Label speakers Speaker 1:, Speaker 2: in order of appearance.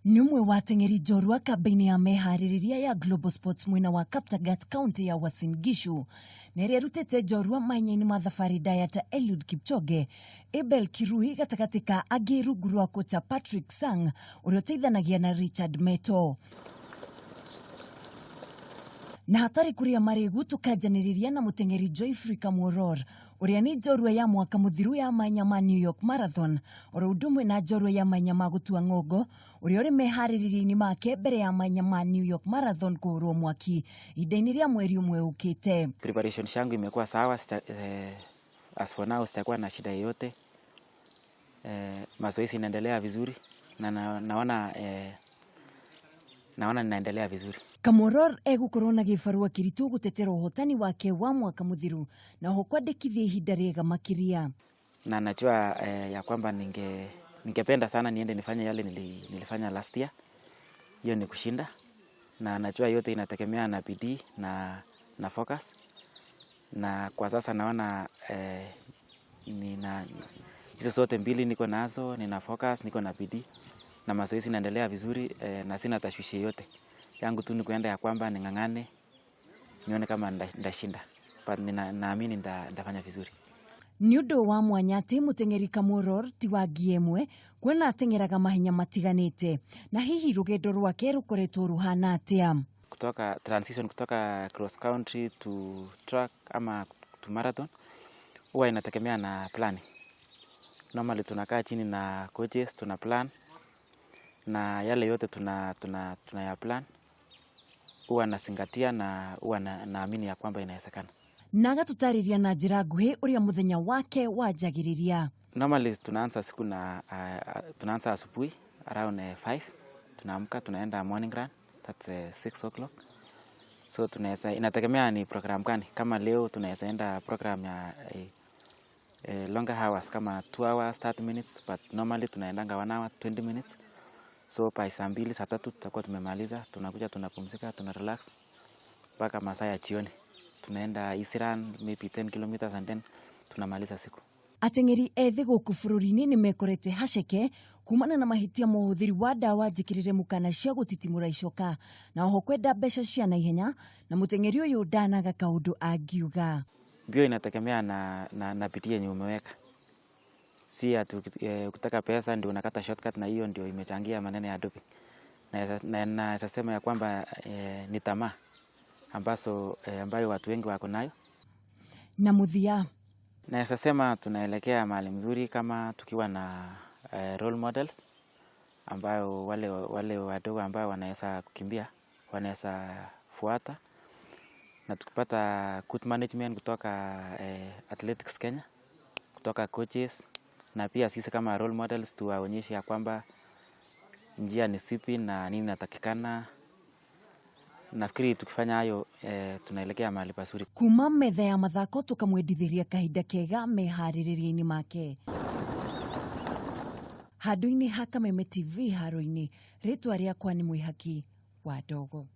Speaker 1: Nĩ ũmwe wa ateng'eri njorua kambĩ-inĩ ya meharĩrĩria ya Global Sports mwena wa Kaptagat, kaunti ya Uasin Gishu, na ĩrĩa ĩrutĩte njorua mahenya-inĩ ma thabarĩ ndaya ta Eliud Kipchoge, Abel Kirui gatagatĩ ka angĩ, rungu rwa kocha Patrick Sang ũrĩa ũteithanagia na Richard Meto. Na hatarĩ kũrĩa marĩgu, tũkanjanĩrĩria na mũteng'eri Joyfrey Kamworor, ũrĩa nĩ njorua ya mwaka mũthiru ya mahenya ma New York Marathon, oro ũndũ ũmwe na njorua ya mahenya ma gũtua ng'ongo, ũrĩa ũrĩ meharĩrĩria-inĩ make mbere ya mahenya ma New York Marathon kũhũrwo mwaki ihinda-inĩ rĩa mweri ũmwe ũkĩte.
Speaker 2: Preparation yangu imekuwa sawa, as for now sitakuwa na shida yoyote. Mazoezi inaendelea vizuri na naona ninaendelea vizuri.
Speaker 1: Kamworor egũkorwo na gĩbarũa kĩritũ gũtetera ũhotani wake wa mwaka mũthiru na oho kwandĩkithia ihinda rĩega makĩria.
Speaker 2: Na najua ya kwamba ningependa sana niende nifanye yale nilifanya last year. Hiyo ni kushinda, na najua yote inategemea na bidii na focus, na kwa sasa naona nina hizo zote mbili niko nazo, nina focus, niko na bidii na mazoezi inaendelea vizuri, na sina tashwishi yoyote. Yangu tu ni kuenda ya kwamba ning'ang'ane nione kama ndashinda, but naamini ndafanya vizuri.
Speaker 1: Nĩ ũndũ wa mwanya atĩ mũteng'eri Kamworor ti wa ngi ĩmwe, kuona ateng'eraga mahenya matiganĩte, na hihi rũgendo rwake rũkoretwo rũhana atĩa?
Speaker 2: Kutoka transition kutoka cross country to track ama to marathon huwa inategemea na planning. Normally tunakaa chini na coaches, tuna plan na yale yote tuna ya plan huwa nazingatia na huwa naamini ya kwamba inawezekana.
Speaker 1: Na agatũtarĩria na njĩra nguhĩ ũrĩa mũthenya wake wanjagĩrĩria.
Speaker 2: Normally tunaanza siku na tunaanza asubuhi around 5, tunaamka, tunaenda morning run, that's 6 o'clock. So tunaweza, inategemea ni program gani. Kama leo tunaweza enda program ya longer hours kama 2 hours 30 minutes, but normally tunaendanga 1 hour 20 minutes. So by saa 2, saa 3 tutakuwa tumemaliza, tunakuja, tunapumzika, tuna relax mpaka masaa ya jioni. Tunaenda easy run maybe 10 kilometers and then tunamaliza siku.
Speaker 1: Ateng'eri ethĩ gũkũ bũrũri-inĩ nĩ mekorete haceke kumana na mahĩtia ma ũhũthĩri wa ndawa njĩkĩrĩre mũkana cia gũtitimũra icoka na oho kwenda mbeca cia naihenya, na mũteng'eri ũyũ ndanaga kaũndũ angiuga.
Speaker 2: Mbio inategemea na bidii yenye umeweka. Si ati ukitaka pesa ndio unakata shortcut, na hiyo ndio imechangia maneno ya doping. Naweza sema ya kwamba ni tamaa ambayo watu wengi wako nayo.
Speaker 1: Na mũthia,
Speaker 2: Naweza sema tunaelekea mahali mzuri kama tukiwa na role models ambayo wale wadogo ambayo wanaweza kukimbia wanaweza fuata, na tukipata good management kutoka Athletics Kenya, kutoka coaches, na pia sisi kama role models tuwaonyeshe ya kwamba njia ni zipi na nini natakikana. Nafikiri tukifanya hayo, tunaelekea mahali pazuri.
Speaker 1: Kuma metha ya mathako, tũkamwendithĩria kahinda kega meharĩrĩria-inĩ make handũ-inĩ ha Kameme TV haro-inĩ. Rĩtwa rĩakwa nĩ Mwĩhaki wa Ndogo.